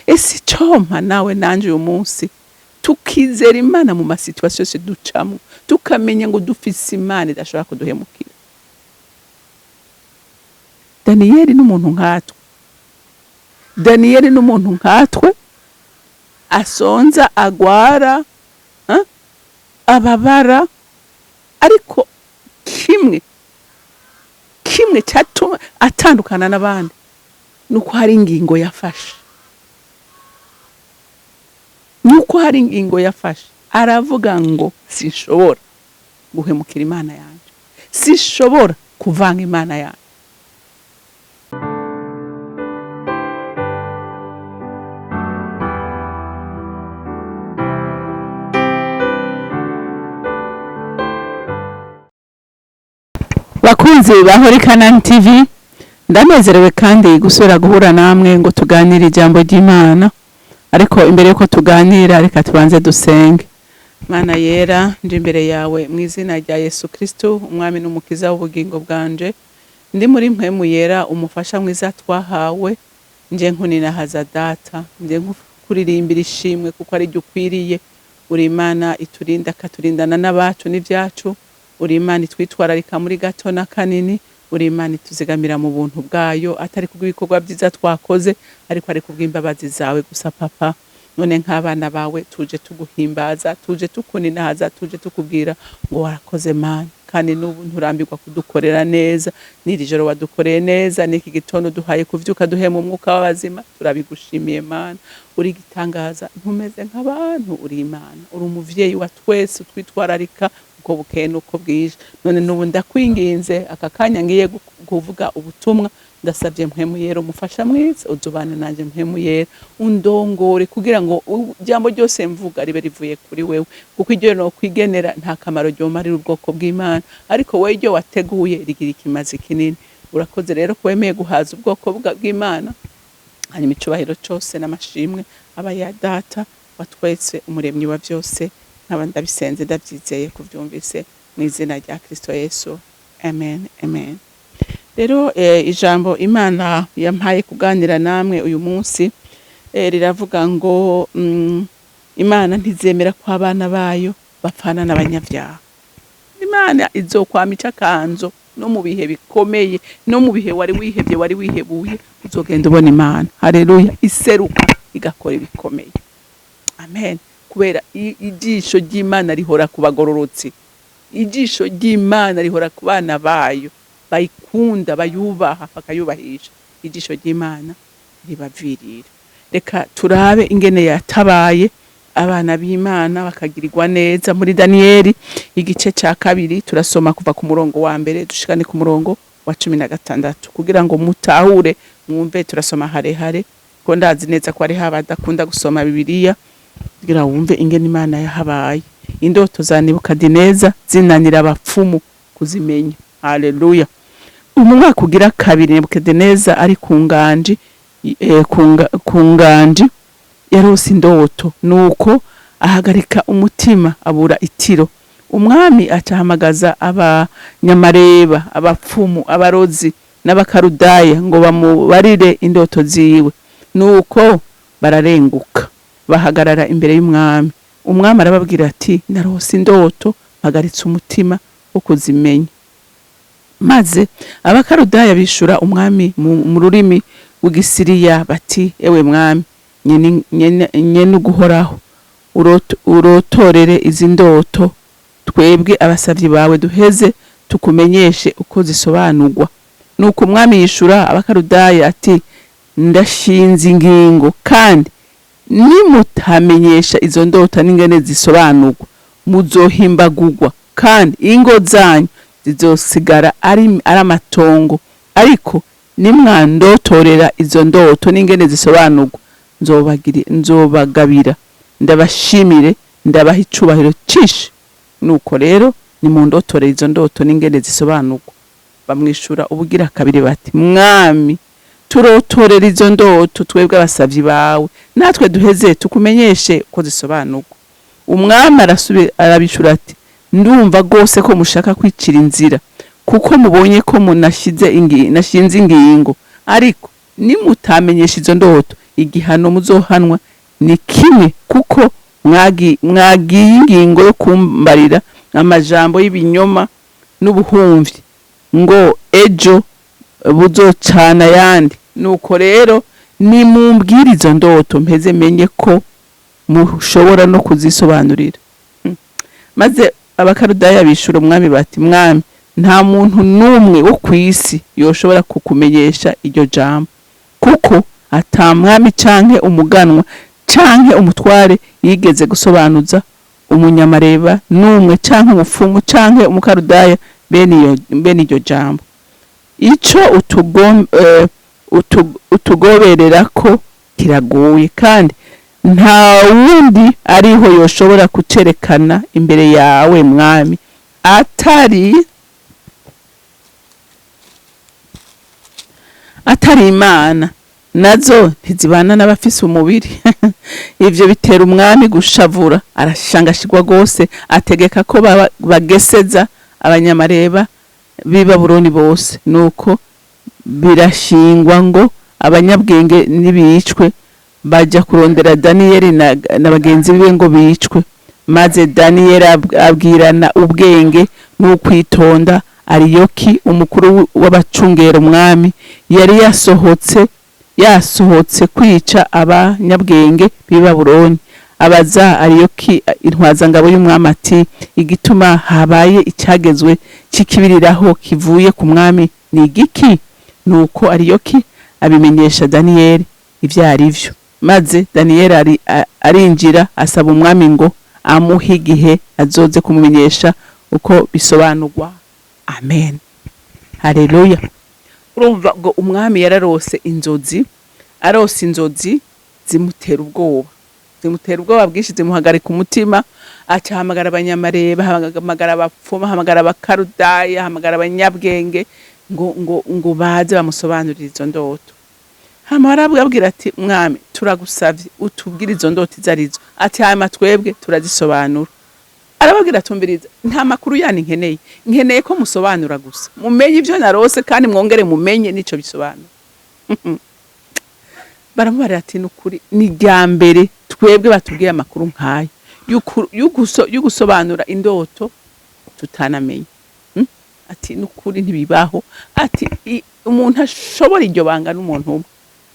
Ese icompa nawe nanje uyu munsi tukizera Imana mu ma situations yose ducamwo, tukamenya ngo dufise Imana idashobora kuduhemukira. Daniyeli n'umuntu nkatwe, Daniyeli n'umuntu nkatwe, asonza, agwara, ababara, ariko kimwe kimwe cyatuma atandukana n'abandi nuko hari ingingo yafashe, nuko hari ingingo yafashe. Aravuga ngo sinshobora guhemukira Imana yanjye, sinshobora kuvanga Imana yanjye. Bakunzi ba Holy Canaan TV, ndanezerewe kandi gusubira guhura namwe ngo tuganire ijambo ry'Imana. Ariko imbere yuko tuganira, reka tubanze dusenge. Mana yera, nje imbere yawe mu izina rya Yesu Kristo, umwami n'umukiza w'ubugingo bwanje. Ndi muri mpwemu yera, umufasha mwiza twahawe. Nje nkuninahaza Data, nje nkuririmbira ishimwe kuko ari ryo ukwiriye. Uri Imana iturinda, akaturindana n'abacu n'ivyacu. Uri Imana itwitwararika muri gato na kanini. Uri Imana ituzigamira mu buntu bwayo, atari kubw'ibikorwa byiza twakoze, ariko ari kubw'imbabazi zawe gusa, Papa. None nk'abana bawe tuje tuguhimbaza, tuje tukuninahaza, tuje tukubwira ngo warakoze Mana, kandi n'ubu nturambirwa kudukorera neza. N'iri joro wadukoreye neza, n'iki gitondo duhaye kuvyuka duhema umwuka w'abazima, turabigushimiye Mana. Uri igitangaza, ntumeze nk'abantu, uri Imana, uri umuvyeyi wa twese utwitwararika uko bukeye n'uko bwije. None n'ubu ndakwinginze, aka kanya ngiye kuvuga ubutumwa, ndasabye mpwemu yera, umufasha mwiza, uzubane nanjye. Mpwemu yera, undongore kugira ngo ijambo ryose mvuga ribe rivuye kuri wewe, kuko iryo no kwigenera nta kamaro ryomarira ubwoko bw'Imana, ariko wowe iryo wateguye rigira ikimazi kinini. Urakoze rero ko wemeye guhaza ubwoko bw'Imana. Hanyuma icubahiro cose n'amashimwe aba ya Data wa twese, umuremyi wa byose. Nkaba ndabisenze ndabyizeye kuvyumvise, mu izina rya Kristo Yesu, amen, amen. Rero ijambo Imana yampaye kuganira namwe uyu munsi riravuga ngo Imana ntizemera ko abana bayo bapfana n'abanyabyaha. Imana izokwama ica akanzo no mu bihe bikomeye, no mu bihe wari wihebye, wari wihebuye, uzogenda ubona Imana, haleluya, iseruka igakora ibikomeye, amen. Kubera ijisho ry'Imana rihora ku bagororotsi, ijisho ry'Imana rihora ku bana bayo bayikunda, bayubaha, bakayubahisha. Ijisho ry'Imana ribavirira. Reka turabe ingene yatabaye abana b'Imana bakagirirwa neza. Muri Daniyeli igice cya 2, turasoma kuva ku murongo wa 1 dushikane ku murongo wa 16, kugira ngo mutahure, mwumve. Turasoma harehare ko ndazi neza ko hariho abadakunda gusoma Bibiliya, kugira wumve ingene Imana yahabaye. Indoto za Nebukadineza zinanira abapfumu kuzimenya. Haleluya. Umwaka ugira kabiri Nebukadineza ari ku nganji, ku nganji, yarose indoto, nuko ahagarika umutima, abura itiro. Umwami acahamagaza abanyamareba, abapfumu, abarozi n'Abakarudaya ngo bamubarire indoto ziwe. Nuko bararenguka, bahagarara imbere y'umwami. Umwami arababwira ati: "Narose indoto, mpagaritse umutima wo kuzimenya." Maze Abakarudaya bishura umwami mu rurimi rw'Igisiriya bati: "Ewe mwami, nyene uguhoraho, urotorere izi ndoto, twebwe abasavyi bawe duheze tukumenyeshe uko zisobanurwa." Nuko umwami yishura Abakarudaya ati: "Ndashinze ingingo, kandi nimutamenyesha izo ndoto n'ingene zisobanurwa, muzohimbagurwa, kandi ingo zanyu zizosigara ari amatongo. Ariko nimwandotorera izo ndoto n'ingene zisobanurwa, nzobagabira, ndabashimire, ndabaha icubahiro cinshi. Nuko rero nimundotore izo ndoto n'ingene zisobanurwa." Bamwishura ubugira kabiri bati: "Mwami, turotorera izo ndoto, twebwe abasavyi bawe, natwe duheze tukumenyeshe uko zisobanurwa." Umwami arabishura ati: "Ndumva rwose ko mushaka kwicira inzira, kuko mubonye ko munashize nashinze ingingo, ariko Nimutamenyesha izo ndoto, igihano muzohanwa ni kimwe, kuko mwagiye ingingo yo kumbarira amajambo y'ibinyoma n'ubuhumvi ngo ejo buzocana ayandi. Nuko rero nimumbwire izo ndoto, mpeze menye ko mushobora no kuzisobanurira." Maze Abakarudaya bishura umwami bati: "Mwami, nta muntu n'umwe wo ku isi yoshobora kukumenyesha iryo jambo, kuko ata mwami canke umuganwa canke umutware yigeze gusobanuza umunyamareba n'umwe canke umupfumu canke umukarudaya bene iryo jambo. Ico utugobererako kiragoye, kandi nta wundi ariho yoshobora kucerekana imbere yawe, mwami, atari Imana, nazo ntizibana n'abafise umubiri." Ivyo bitera umwami gushavura, arashangashirwa rwose, ategeka ko bageseza abanyamareba b'i Babuloni bose. Nuko birashingwa ngo abanyabwenge nibicwe. Bajya kurondera Daniyeli na bagenzi biwe ngo bicwe. Maze Daniyeli abwirana ubwenge n'ukwitonda Ariyoki, umukuru w'abacungera umwami, yari yasohotse kwica abanyabwenge b'i Babuloni. Abaza Ariyoki, intwazangabo y'umwami, ati: "Igituma habaye icyagezwe cy'ikibiriraho kivuye ku mwami ni igiki?" Nuko Ariyoki abimenyesha Daniyeli ivyo ari vyo. Maze Daniyeli arinjira, asaba umwami ngo amuhe igihe azoze kumumenyesha uko bisobanurwa. Amen, haleluya. Urumva ngo umwami yararose inzozi, arose inzozi zimutera ubwoba, zimutera ubwoba bwinshi, zimuhagarika umutima. Aca ahamagara abanyamareba, ahamagara abapfumu, ahamagara abakarudaya, ahamagara abanyabwenge ngo baze bamusobanurire izo ndoto. Hama arababwira ati: "Mwami, turagusavye utubwire izo ndoto izo arizo." Ati: "Hama twebwe turazisobanura." Arababwira: "Atumbiriza, nta makuru yani nkeneye, nkeneye ko musobanura gusa, mumenye ivyo narose kandi mwongere mumenye n'ico bisobanura." Baramubarira ati: "Nukuri ni rya mbere twebwe batubwiye amakuru nk'ayo y'ugusobanura indoto tutanamenye." Ati: "Nukuri ntibibaho." Ati: "Umuntu ashobora iryo banga n'umuntu umwe."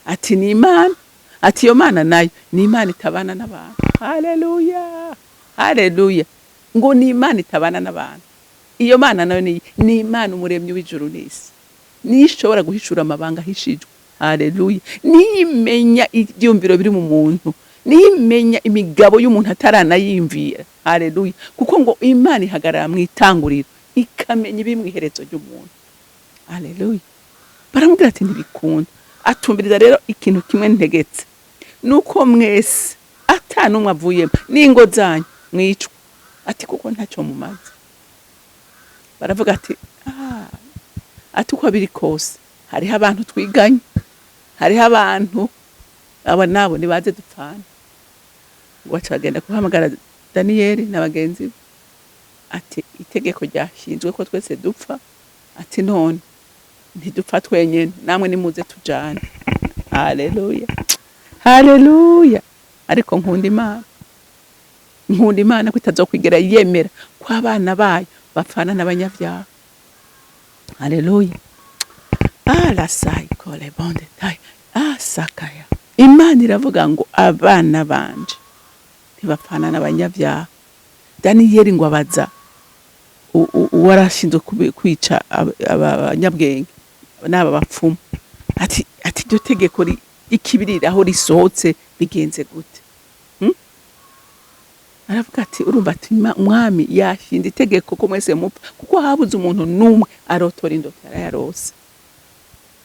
Ati: "Ni Imana." Ati: "Iyo Mana nayo ni Imana itabana n'abantu." Haleluya, haleluya. Ngo ni Imana itabana n'abantu. Iyo Mana nayo ni Imana umuremyi w'ijuru n'isi, niyo ishobora guhishura amabanga ahishijwe. Haleluya. Niyo imenya ibyumviro biri mu muntu, niyo imenya imigabo y'umuntu ataranayiyumvira. Haleluya. Kuko ngo Imana ihagarara mu itanguriro, ikamenya ibiri mu iherezo ry'umuntu. Haleluya. Baramubwira ati: "Ntibikunda." Atumbiriza rero, ikintu kimwe ntegetse nuko mwese ata n'umwe avuyemo n'ingo zanyu mwicwa. Ati: "Kuko ntacyo mumaze." Baravuga ati: "Ah." Ati: "Uko biri kose hariho abantu twiganye, hariho abantu abo nabo nibaze dupfana." Ngo baca bagenda guhamagara Daniyeli na bagenzi be. Ati: "Itegeko ryashinzwe ko twese dupfa." Ati: "None ntidupfa twenyene, namwe nimuze tujane." Haleluya, haleluya. Ariko nkunda Imana, nkunda Imana ko itazokwigera yemera ko abana bayo bapfana n'abanyabyaha. Haleluya. Alasayikole bonde tayi asakaya. Imana iravuga ngo: "Abana banje ntibapfana n'abanyabyaha." Daniyeli ngo abaza uwarashinzwe kwica abanyabwenge n'aba bapfumu, ati: "Iryo tegeko ry'ikibirira aho risohotse bigenze gute?" Aravuga ati: "Urumva," ati, "umwami yashinze itegeko ko mwese mupfa, kuko habuze umuntu n'umwe arotora indoto yarayarose."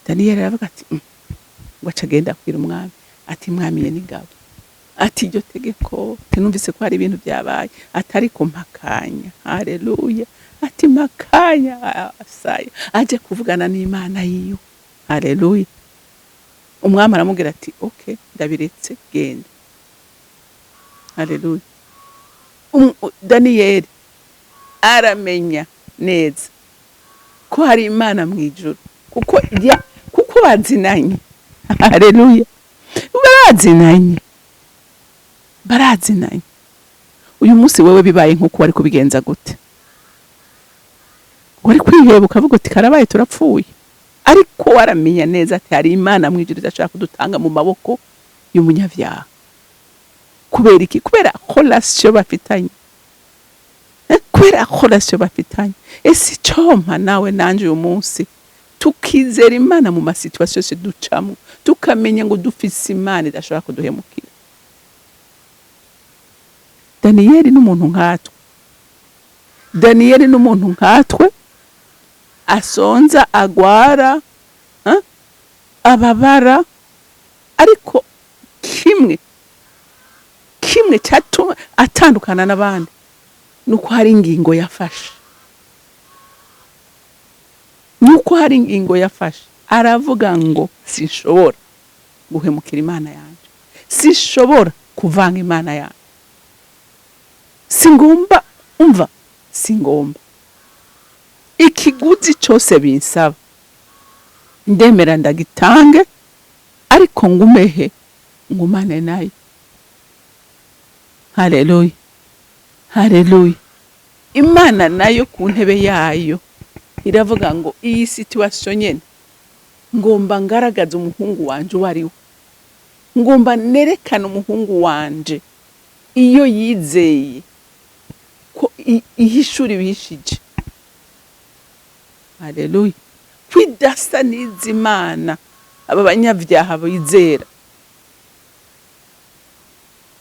Daniyeli aravuga ati: Ngo aca agenda abwira umwami ati: "Mwami ye n'ingabo," ati, "iryo tegeko tinumvise ko hari ibintu byabaye," atari ko mpakanya. Haleluya. Ati: "Mpakanya asaya aje kuvugana n'Imana yiwe." Haleluya. Umwami aramubwira ati: "Okay, ndabiretse, genda." Haleluya. Daniyeli aramenya neza ko hari Imana mu ijuru, kuko bazinanye. Haleluya! Barazinanye, barazinanye. Uyu munsi wewe bibaye nk'uko wari kubigenza gute? Wari kwiheba ukavuga uti: "Karabaye, turapfuye." Ariko waramenya neza ati hari Imana mu ijuru idashaka kudutanga mu maboko y'umunyabyaha. Kubera iki? Kubera relation bafitanye. Kubera relation bafitanye. Ese icompa nawe nanje uyu munsi tukizera Imana mu ma situations yose ducamo, tukamenya ngo dufise Imana idashobora kuduhemukira. Daniyeli n'umuntu nkatwe, Daniyeli n'umuntu nkatwe, asonza, agwara, ababara, ariko kimwe kimwe cyatuma atandukana n'abandi nuko hari ingingo yafashe, nuko hari ingingo yafashe. Aravuga ngo: "Sinshobora guhemukira Imana yanjye, sinshobora kuvanga Imana yanjye, singomba, umva, singomba. Ikiguzi cyose binsaba ndemera ndagitange, ariko ngumehe, ngumane nayo." Haleluya, haleluya! Imana nayo ku ntebe yayo iravuga ngo: "Iyi situation nyene ngomba ngaragaza umuhungu wanje uwo ari we, ngomba nerekane umuhungu wanje iyo yizeye ko ihishura ibihishije." Haleluya! Kwidasa n'izi Imana aba banyabyaha bizera.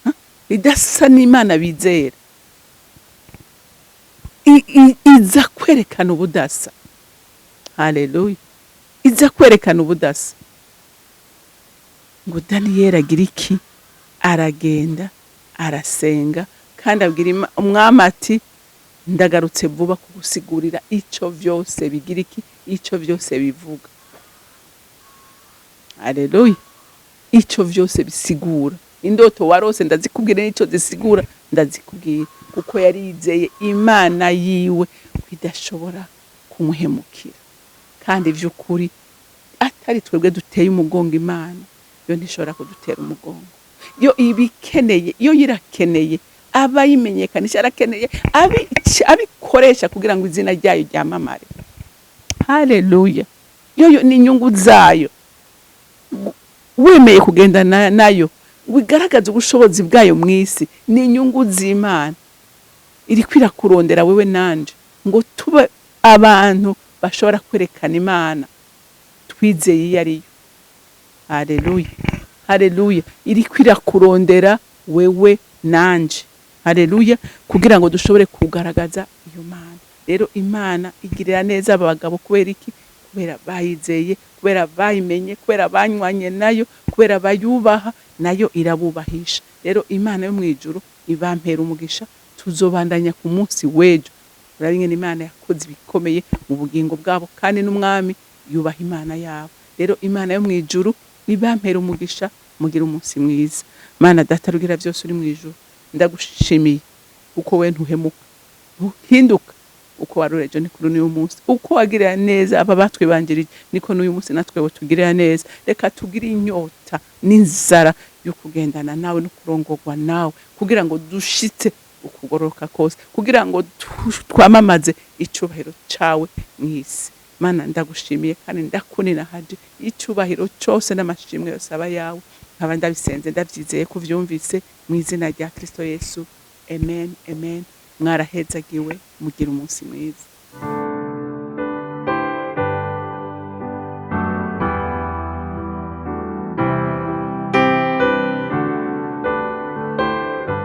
Ha? Idasa n'Imana bizera. Iza kwerekana ubudasa. Haleluya! Iza kwerekana ubudasa. Ngo Daniyeli agira iki? Aragenda, arasenga, kandi abwira umwami ati: "Ndagarutse vuba kugusigurira ico vyose bigira iki, ico vyose bivuga." Haleluya! Ico vyose bisigura, indoto warose ndazikubwira, n'ico zisigura ndazikubwira, kuko yari yizeye Imana yiwe ko idashobora kumuhemukira. Kandi vy'ukuri atari twebwe duteye umugongo Imana, yo ntishobora kudutera umugongo. Yo ibikeneye, yo irakeneye abayimenyekanisha, arakeneye abikoresha kugira ngo izina ryayo ryamamare. Haleluya! Yoyo ni inyungu zayo. Wemeye kugendana nayo wigaragaza ubushobozi bwayo mu isi, ni inyungu z'Imana. Iriko irakurondera wewe nanje ngo tube abantu bashobora kwerekana Imana twizeye iyo ariyo. Haleluya, haleluya! Iriko irakurondera wewe nanje, haleluya, kugira ngo dushobore kugaragaza iyo Mana. Rero Imana igirira neza aba bagabo. Kubera iki? Kubera bayizeye, kubera bayimenye, kubera banywanye nayo, kubera bayubaha, nayo irabubahisha. Rero Imana yo mu ijuru ibampera umugisha. Tuzobandanya ku munsi w'ejo. Urabona ingene Imana yakoze ibikomeye mu bugingo bwabo, kandi n'umwami yubaha Imana yabo. Rero Imana yo mu ijuru ibampera umugisha. Mugira umunsi mwiza. Mana Data rugira byose uri mu ijuru, ndagushimiye kuko we ntuhemuka, ntuhinduka. Uko wari ejo ni kuri n'uyu munsi. Uko wagirira neza aba batwibanjirije, niko n'uyu munsi natwe tugirira neza. Reka tugire inyota n'inzara yo kugendana nawe no kurongorwa nawe, kugira ngo dushitse ukugororoka kose, kugira ngo twamamaze icubahiro cawe mw'isi. Mana, ndagushimiye kandi ndakunina haje icubahiro cose n'amashimwe yose aba yawe. Nkaba ndabisenze ndavyizeye ko uvyumvise, mu izina rya Kristo Yesu, amen, amen. Mwarahezagiwe, mugira umunsi mwiza.